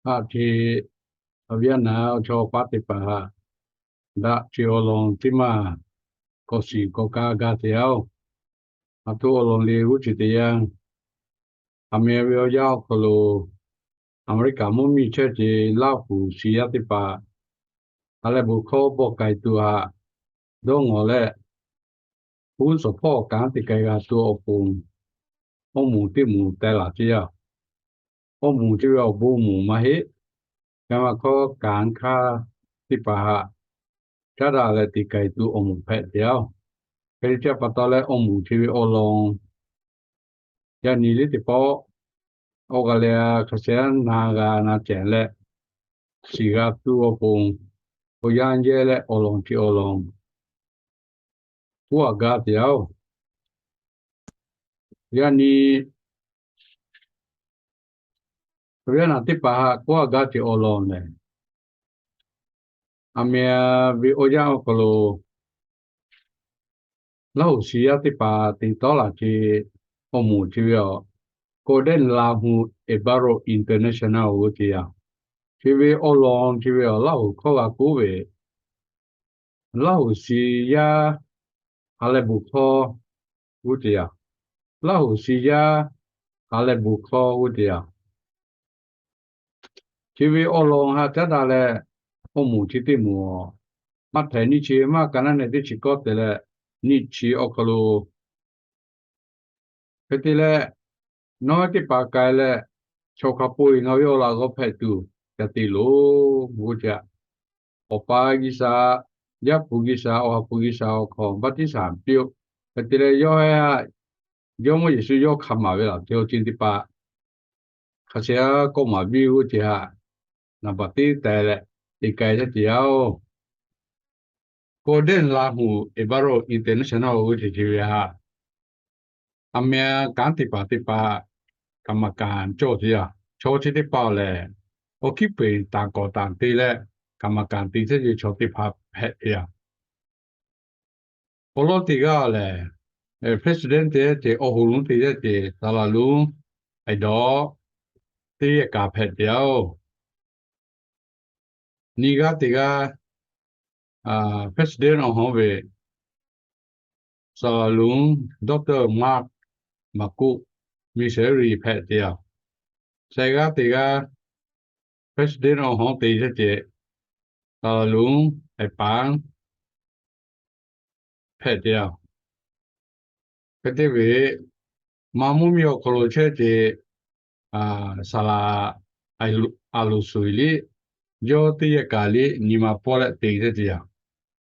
Haꞈ ce, awˬ viˉ awˬ nyi chaw paˉ teˇ hpaˍ htaꞈ daꞈ ce awˬ lawn teˇ maˇ k'awꞈ shiˍ k'awꞈ ka gaˇ te yaˇ oˬ. Aˬ htoꞈ awˬ lawn le g'uˇ ce te yaˇ, aˬ meh ve awˬ yanˇ awˬ hk'aw lo Aˍmeˍriˆkaˍ mvuhˇ miˬ chehˇ ce Laˇ huˍ shiˍ yaˇ teˇ hpaˍ ha lehˬ bon hkawˇ bawˆ k'ai tuˬ htaꞈ dawˇ ngawˬ leh, g'uˇ suhˍ hpawˇ kanˉ te k'ai g'a tuˬ awˬ pon awˬ moˍ teˇ moˍ teh laˬ ce yaˇ. Awˬ moˍ ce ve awˬ bon moˍ maˇ heˆ. Kanˉ maˇ hkawˇ kanˉ hk'aˇ teˇ hpaˍ htaꞈ caˉ daꞈ leh te k'ai tuˬ awˬ moˍ hpehꞈ te yaˇ oˬ. Hk'e te ce pa taw leh awˬ moˍ ce ve awˬ lawn yaˇ nyi liˇ teˇ pawˆ awˬ g'a leh hk'a shehˍ na g'a na cehˬ leh, shiˍ g'a tuˬ awˬ pon awˬ yanˇ yehˇ leh awˬ lawn ce awˬ lawn k'oˆ a gaˇ te yaˇ oˬ. Yaˇ nyi awˬ viˉ awˬ nyi teˇ hpaˍ htaꞈ k'oˆ a gaˇ ce awˬ lawn lehˬ, aˬ meh ve awˬ yanˇ awˬ hk'aw lo Laˇ huˍ shiˍ yaˇ teˇ hpaˍ te tawˉ laˬ ce awˬ moˍ ce ve aˬ, Golden Lahu Ekballo International g'uˇ ce yaˇ. Chi ve awˬ lawn chi ve aˬ Laˇ huˍ hkawˇ g'a k'oˆ ve, Laˇ huˍ shiˍ yaˇ ha lehˬ bon hkawˇ g'uˇ ce yaˇ. Laˇ huˍ shiˍ yaˇ ha lehˬ bon hkawˇ g'uˇ ce yaˇ. Chi ve awˬ lawn htaꞈ caˉ daꞈ leh awˬ moˍ chi teˇ moˍ, maˇ htaiˍ nyiˇ chi maˇ ka naˉ neh teˇ chi kawˆ te leh, nyiˇ chi awˬ hk'aw lo hk'e te leh, nawˬ hui teˇ hpaˍ k'ai leh, chaw hk'a peu-eˬ ngaˬ ve awˬ laꞈ g'awˇ hpehꞈ tuˬ ca te loˬ g'uˇ ce yaˇ. Awˬ pa G'uiˬsha, Yaˇ hpu G'uiˬsha, Awˬ ha hpu G'uiˬsha awˬ hk'aw baˆtiˆsaˬ piˇ-oˆ. Hk'e te leh yawˇ hui htaꞈ Jawˇmawˇ Yeˍsuˆ yawˇ hk'a maˍ ve laˬ ce awˬ ceuˬ teˇ hpaˍ hk'a shehˍ kawˆ maˍ biˇ g'uˇ ce htaꞈ naˍ baˍ tiˉ teh leh te k'ai taˇ ce yaˇ oˬ. Golden Lahu Ekballo International g'uˇ ce ce ve htaꞈ aˬ meh kanˉ teˇ hpaˍ teˇ hpaˍ กรรมการ cawˬ ce yaˇ. Chaw chi teˇ hpaˍ lehˬ, awˬ hkiˉ peˍ tanˍ kawˍ tanˍ te leh กรรมการ te chehˇ ve chaw teˇ hpaˍ hpehꞈ ce yaˇ. Awˬ lawn teˇ g'aˇ lehˬ, president te ce, awˬ hoˍ lonˉ te ce, saˍ laˍ lonˉ, aˬ dawˇ teˇ yehˬ kaꞈ hpehꞈ ce yaˇ oˬ. Nyiˇ g'aˇ teˇ g'aˇ, president awˬ hawˉ ve saˍ laˍ lonˉ Doctor Mark Makuch, missionary hpehꞈ ce yaˇ. Shehˍ g'aˇ teˇ g'aˇ president awˬ hawˉ te ce, saˍ laˍ lonˉ Ekaˍ hpehꞈ ce yaˇ. Hk'e te ve, Manˇ mvuhˇ miˬ awˬ hk'aw lo chehˇ ce saˍ laˍ Aˍ loˍ suhˍ liˇ, yawˇ teˇ yehˬ kaꞈ liˇ nyi ma pawˇ leh te ce yaˇ.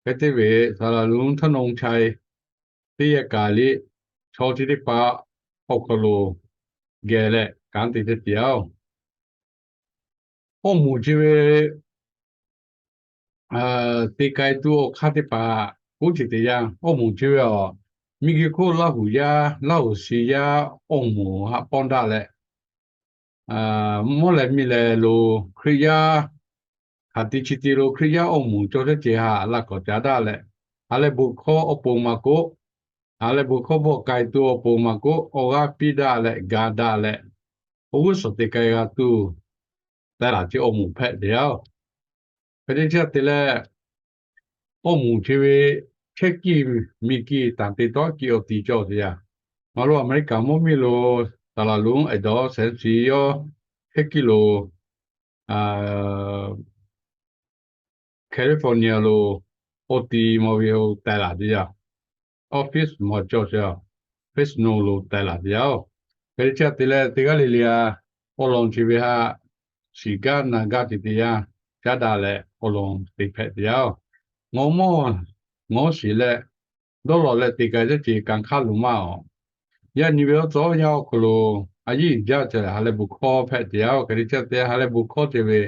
Hk'e te ve, saˍ laˍ lonˉ Htaˇ nawˇ chaiˇ teˇ yehˬ kaꞈ liˇ chaw chi teˇ hpaˍ awˬ hk'aw lo geh leh kanˉ te ce yaˇ oˬ. Awˬ moˍ chi ve te k'ai tuˬ awˬ hk'aˇ teˇ hpaˍ k'oˆ ce te yaˇ. Awˬ moˍ chi ve aˬ, miˬguiˬ hk'oˆ Laˇ huˍ yaˇ, Laˇ huˍ shiˍ yaˇ awˬ moˍ htaꞈ pawˇ daꞈ leh, mvuhˇ leh miˬ leh lo Hkriꞈ yaˇ hk'aˬ te chi te lo Hkriꞈ yaˇ awˬ moˍ cawˬ chehˇ ce htaꞈ laꞈ k'awꞈ caˉ daꞈ leh, ha lehˬ bon hkawˇ awˬ pon maˇ k'oˆ, ha lehˬ bon hkawˇ bawˆ k'ai tuˬ awˬ pon maˇ k'oˆ, awˬ g'aˇ piˇ daꞈ leh ga daꞈ leh, awˬ g'uˇ suhˍ te k'ai g'a tuˬ teh laˬ ce awˬ moˍ hpehꞈ ce yaˇ oˬ. Hk'e te chi te leh, awˬ moˍ chi ve chehˇ kiˇ miˬ kiˇ tanˍ te tawˉ kiˇ awˬ ti cawˬ ce yaˇ. Ngaˬ lo Aˍmeˍriˆkaˍ mvuhˇ miˬ lo saˍ laˍ lonˉ aˬ dawˇ Sehˉ shiˍ yawˇ chehˇ kiˇ lo California lo awˬ ti mawˬ ve teh laˬ ce yaˇ. Office mawˬ cawˬ ce yaˇ, Fresno lo teh laˬ ce yaˇ oˬ. Hk'e te chi te leh, teˇ g'aˇ le le a, awˬ lawn chi ve htaꞈ shiˍ gaˇ na gaˇ ce te yaˇ, caˉ daꞈ leh awˬ lawn te hpehꞈ ce yaˇ oˬ. Ngawˬ mawˇ ngawˬ shiˍ leh dawˇ lawˬ leh te k'ai ce kanˉ hk'aˇ lo maˇ oˬ. Yaˇ nyi ve awˬ tcuhˉ yaˇ awˬ hk'aw lo a yiˇ jaˇ ce ha lehˬ bon hkawˇ hpehꞈ ce yaˇ oˬ. Hk'e te chi te ha lehˬ bon hkawˇ ce ve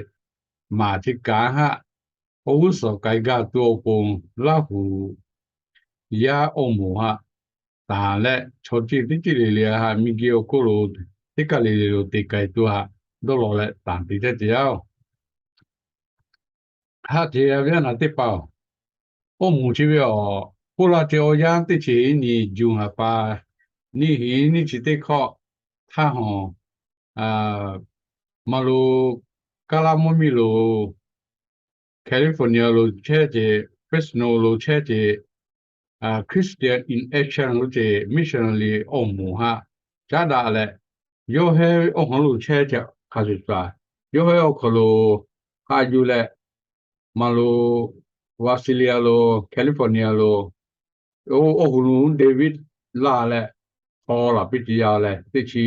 maˍ chi kanˉ htaꞈ awˬ g'uˇ suhˍ k'ai gaˇ tuˬ awˬ pon Laˇ huˍ yaˇ awˬ moˍ htaꞈ tanˍ leh, chaw ceuˬ teˇ ceuˬ le le htaꞈ miˬguiˬ awˬ hk'oˆ lo teˇ kaˬ le le lo te k'ai tuˬ htaꞈ dawˇ lawˬ leh tanˍ te ce yaˇ oˬ. Haꞈ ce a ve a naˍ teˇ hpaˍ oˬ, awˬ moˍ chi ve aˬ, k'oˆ laˇ ce awˬ yanˇ teˇ chi hiˉ nyi June ha pa, nyiˇ hiˉ nyiˇ chi teˇ hkawˇ htaˇ hawˬ, maˇ lo Kaˇ laˇ mvuhˇ miˬ lo, California lo chehˇ ce, Fresno lo chehˇ ce, Christian in Action lo ce missionary awˬ moˍ haꞈ caˉ daꞈ leh, yawˇ hehˉ awˬ hawˉ lo chehˇ ce hk'a shuˍ shuˍ, yawˇ hehˉ awˬ hk'aw lo haꞈ yuˬ leh, maˇ lo Visalia lo, California lo, oˇ, oˇ hui lo David laˇ leh, hpaw laˬ piˇ ce yaˇ leh, teˇ chi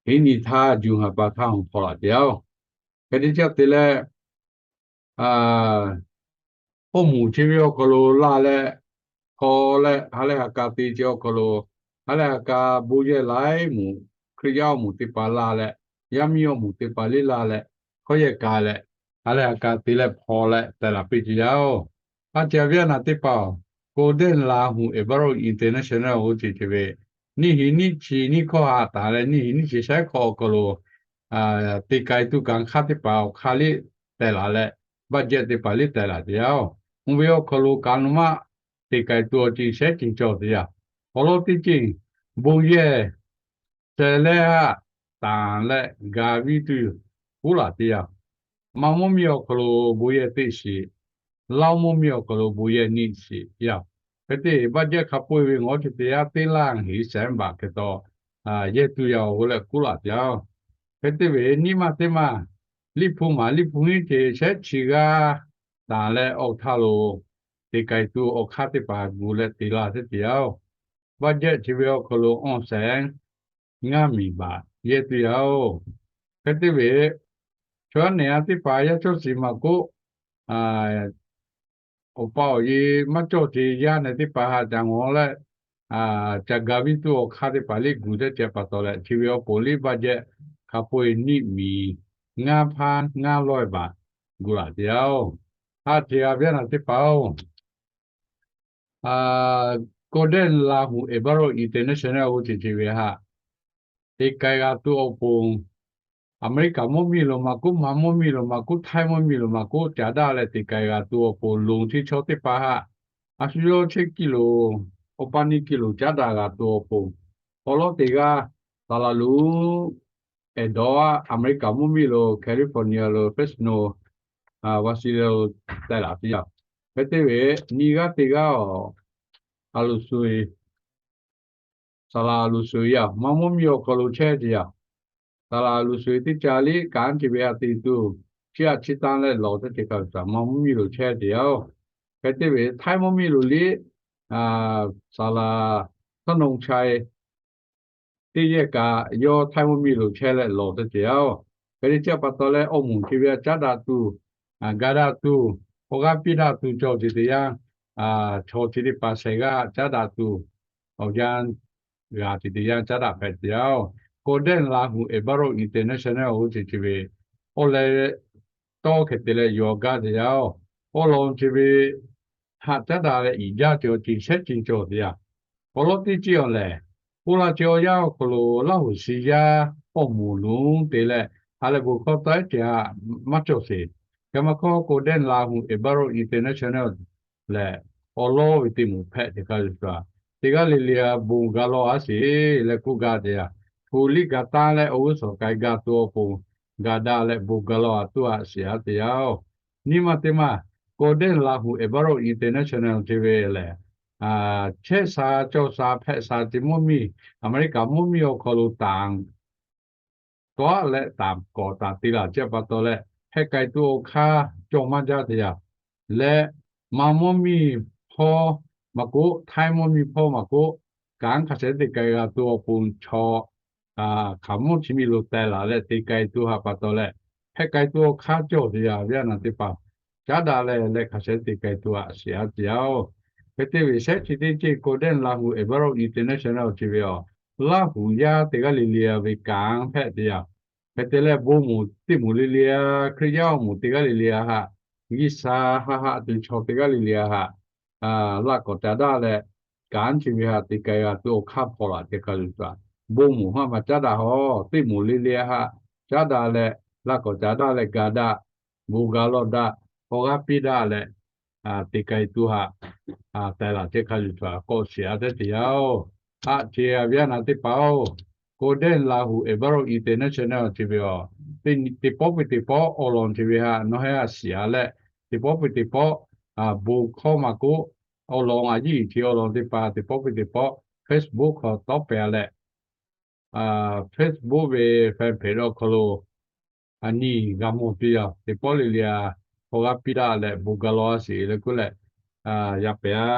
hiˉ nyi htaˇ June ha pa htaˇ htaw laˬ ce yaˇ-oˬ. Hk'e te caˇ te leh, awˬ moˍ chi ve awˬ hk'aw lo laˇ leh, hpaw leh ha lehˬ ha k'a te ce awˬ hk'aw lo, ha lehˬ ha k'a bon yehˬ laiˉ moˍ, Hkriꞈ yaˇ awˬ moˍ teˇ hpaˍ laˇ leh, yaˇ miˇ awˬ moˍ teˇ hpaˍ liˇ laˇ leh, hkawˇ yehˬ k'a leh, ha lehˬ ha k'a te leh hpaw leh teh laˬ piˇ ce yaˇ-oˬ. A ce a viˉ a naˍ teˇ hpaˍ-oˬ, Golden Lahu Ebaro International oˇ ce ce ve, niˇ hinˉ niˇ chi nyiˇ hkawˇ ha taˍ leh niˇ hinˉ niˇ chi shehˉ hkawˇ awˬ hk'aw lo te k'ai tuˬ kanˉ hk'aˇ teˇ hpaˍ awˬ hk'aˇ liˇ teh laˬ leh, budget teˇ hpaˍ liˇ teh laˬ ce yaˇ-oˬ. Oˇ ve awˬ hk'aw lo kaꞈ nawˬ maˇ te k'ai tuˬ awˬ ceuˬ shehˉ ceuˬ cawˬ te yaˇ. Awˬ lawn teˇ ceuˬ bon yehˬ ceh leh haꞈ tanˍ leh gaˬ viˇ tuˬ yoˬ. Kuˉ laˬ te yaˇ. Maˇ mvuhˇ miˬ awˬ hk'aw lo bon yehˬ teˇ shiˍ, Laˇ mvuhˇ miˬ awˬ hk'aw lo bon yehˬ nyiˇ shiˍ yaˇ. Hk'e te budget hk'a peu-eˬ ve ngawˬ ce te yaˇ teˇ laˇ heˍ sehˉ baˬ hk'e taw yehˬ tuˬ yaˇ-oˬ leh kuˉ laˬ te yaˇ-oˬ. Hk'e te ve nyiˇ maˬ teˇ maˬ, liˇ hpu maˬ liˇ hpu hiˉ ce shehˉ chi g'aˇ tanˍ leh awˬ htaˇ lo te k'ai tuˬ awˬ hk'aˇ teˇ hpaˍ gu leh te laˇ teˇ te yaˇ-oˬ. Budget chi ve awˬ hk'aw lo awˬ sehˉ ngaˇ miˬ baˬ yehˬ tuˬ yaˇ-oˬ. Hk'e te ve chaw yaˇ nehˬ yaˇ teˇ hpaˍ yaˇ cawˇ shiˍ maˇ k'oˆ, awˬ pa awˬ e maˇ cawˇ ce yaˇ nehˬ teˇ hpaˍ haꞈ ca ngawˬ leh, ca ga viˇ tuˬ awˬ hk'aˇ teˇ hpaˍ liˇ gu teˇ ceh pa taw leh, chi ve awˬ pon liˇ budget hk'a peu-eˬ nyiˇ miˬ ngaˇ hpaˇ ngaˇ lawˇ baˬ gu laˬ te yaˇ-oˬ. Haꞈ ce a viˉ a naˍ teˇ hpaˍ-oˬ, Golden Lahu Ebaro International oˇ ce ce ve haꞈ te k'ai g'a tuˬ awˬ pon, Aˍmeˍriˆkaˍ mvuhˇ miˬ lo maˇ k'oˆ, Manˇ mvuhˇ miˬ lo maˇ k'oˆ, Htaiˇ mvuhˇ miˬ lo maˇ k'oˆ, caˍ daꞈ leh te k'ai g'a tuˬ awˬ pon lonˉ chi chaw teˇ hpaˍ haꞈ a shu yawˇ chehˇ kiˇ lo, awˬ pa nyiˇ kiˇ lo caˉ daꞈ g'a tuˬ awˬ pon, awˬ lawn teˇ g'aˇ, saˍ laˍ lonˉ ehˬ dawˇ Aˍmeˍriˆkaˍ mvuhˇ miˬ lo, California lo, Fresno, Visalia lo teh laˬ te yaˇ. Hk'e te ve nyiˇ g'aˇ teˇ g'aˇ-oˬ, a lo sho e saˍ laˍ a lo sho e yaˇ, Manˇ mvuhˇ miˬ awˬ hk'aw lo chehˇ ce yaˇ. Saˍ laˍ a lo sho e teˇ ca liˇ kanˉ ce ve a te tuˬ, chi a chi tanˇ leh lawˬ teˇ ce hk'a shuˍ shuˍ Manˇ mvuhˇ miˬ lo chehˇ ce yaˇ-oˬ. Hk'e te ve Htaiˇ mvuhˇ miˬ lo liˇ saˍ laˍ Htaˇ nawˬ cha e teˇ yehˬ kaꞈ yawˇ Htaiˇ mvuhˇ miˬ lo chehˇ leh lawˬ teˇ ce yaˇ-oˬ. Hk'e te ce pa taw leh awˬ moˍ ce ve a caˉ daꞈ tuˬ, ga daꞈ tuˬ, awˬ g'aˇ piˇ daꞈ tuˬ cawˬ ce teˇ yanˇ, chaw chi teˇ hpaˍ shehˍ g'aˇ caˉ daꞈ tuˬ, awˬ yanˇ g'a ce teˇ yanˇ caˉ daꞈ hpehꞈ ce yaˇ-oˬ. Golden Lahu Ebaro International oˇ ce ce ve, awˬ leh tawˇ hk'e te leh yawˬ gaˇ ce yaˇ-oˬ. Awˬ lawn ce ve haꞈ caˉ daꞈ leh iˍ jaˇ ce awˬ ceuˬ shehˉ ceuˬ cawˬ te yaˇ. Awˬ lawn teˇ ceuˬ awˬ lehˬ, oˇ la ce awˬ yanˇ awˬ hk'aw lo Laˇ huˍ shiˍ yaˇ awˬ moˍ lonˉ te leh, ha leh bon hkawˇ tawˆ ehˉ ce haꞈ maˇ cawˬ sheˍ. Hk'e maˇ hkawˇ Golden Lahu Ebaro International lehˬ, awˬ lawˉ ve teˇ moˍ hpehꞈ ce hk'a shuˍ shuˍ, teˇ g'aˇ le le a bon ga lawˇ a sheˍ leh k'oˆ gaˇ te yaˇ. Hpu liˇ ga tanˇ leh awˬ g'uˇ suhˍ k'ai ga tuˬ awˬ pon, ga daꞈ leh bon ga lawˇ a tuˬ haꞈ shiˍ a te yaˇ-oˬ. Nyiˇ maˬ teˇ maˬ, Golden Lahu Ebaro International ce ve lehˬ, chehˇ sha cawˬ sha hpehꞈ sha ce mvuhˇ miˬ, Aˍmeˍriˆkaˍ mvuhˇ miˬ awˬ hk'aw lo tanˍ tawˆ leh tanˍ kawꞈ tanˍ te laˬ ce pa taw leh, hpehꞈ k'ai tuˬ awˬ hk'aˇ cawˬ maˇ jaˇ te yaˇ. Leh Manˇ mvuhˇ miˬ hpawˇ maˇ k'oˆ, Htaiˇ mvuhˇ miˬ hpawˇ maˇ k'oˆ, kanˉ hk'a shehˍ te k'ai g'a tuˬ awˬ pon chaw hk'aˬ mvuhˇ chi miˬ lo teh laˬ leh te k'ai tuˬ haꞈ pa taw leh, hpehꞈ k'ai tuˬ awˬ hk'aˇ cawˬ te yaˇ viˉ a naˍ teˇ hpaˍ caˉ daꞈ leh leh hk'a shehˍ te k'ai tuˬ haꞈ shiˍ a te yaˇ-oˬ. Hk'e te ve shehˉ chi teˇ ceuˬ Golden Lahu Ebaro International ce ve aˬ, Laˇ huˍ yaˇ teˇ g'aˇ le le a ve kanˉ hpehꞈ te yaˇ. Hk'e te leh bon moˍ teˇ moˍ le le a, Hkriꞈ yaˇ awˬ moˍ teˇ g'aˇ le le a haꞈ, G'uiˬ sha haˆ haˆ tuˬ chaw teˇ g'aˇ le le a haꞈ, laꞈ k'awꞈ caˍ daꞈ leh, kanˉ chi ve haꞈ te k'ai g'a tuˬ awˬ hk'aˇ hpaw laˬ ce hk'a shuˍ shuˍ, bon moˍ haˆ maˇ caˉ daꞈ haw, teˇ moˍ le le a haꞈ caˉ daꞈ leh, laꞈ k'awꞈ caˍ daꞈ leh ga daꞈ, bon ga lawˇ daꞈ, awˬ g'aˇ piˇ daꞈ leh, te k'ai tuˬ haꞈ teh laˬ ce hk'a shuˍ shuˍ k'awꞈ shiˍ a tehˉ te yaˇ-oˬ. Haꞈ ce a viˉ a naˍ teˇ hpaˍ-oˬ, Golden Lahu Ebaro International ce ve aˬ, teˇ pawˆ piˇ teˇ pawˆ awˬ lawn te ve htaꞈ nawˬ hui a shiˍ a leh, teˇ pawˆ piˇ teˇ pawˆ bon hkawˇ maˇ k'oˆ, awˬ lawn a yiˇ iˍ hti awˬ lawn teˇ hpaˍ teˇ pawˆ piˇ teˇ pawˆ Facebook hk'aw tawˆ pehˍ a leh, Facebook ve fanpage awˬ hk'aw lo a nyi g'a mawˬ te yaˇ teˇ pawˆ le le a, hk'aw g'a piˇ daꞈ leh bon ga law a sheˍ le k'oˆ leh, yaˇ pehˍ a,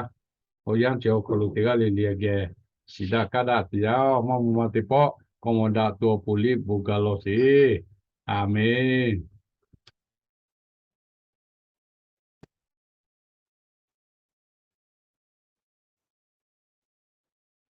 awˬ yanˇ ceuˬ awˬ hk'aw lo teˇ g'aˇ le le a geh shiˍ daꞈ kaˇ daꞈ te yaˇ maˇ mvuh ma teˇ pawˆ k'awꞈ mawˬ daꞈ tuˬ awˬ pon liˇ bon ga law sheˍ. A menˬ.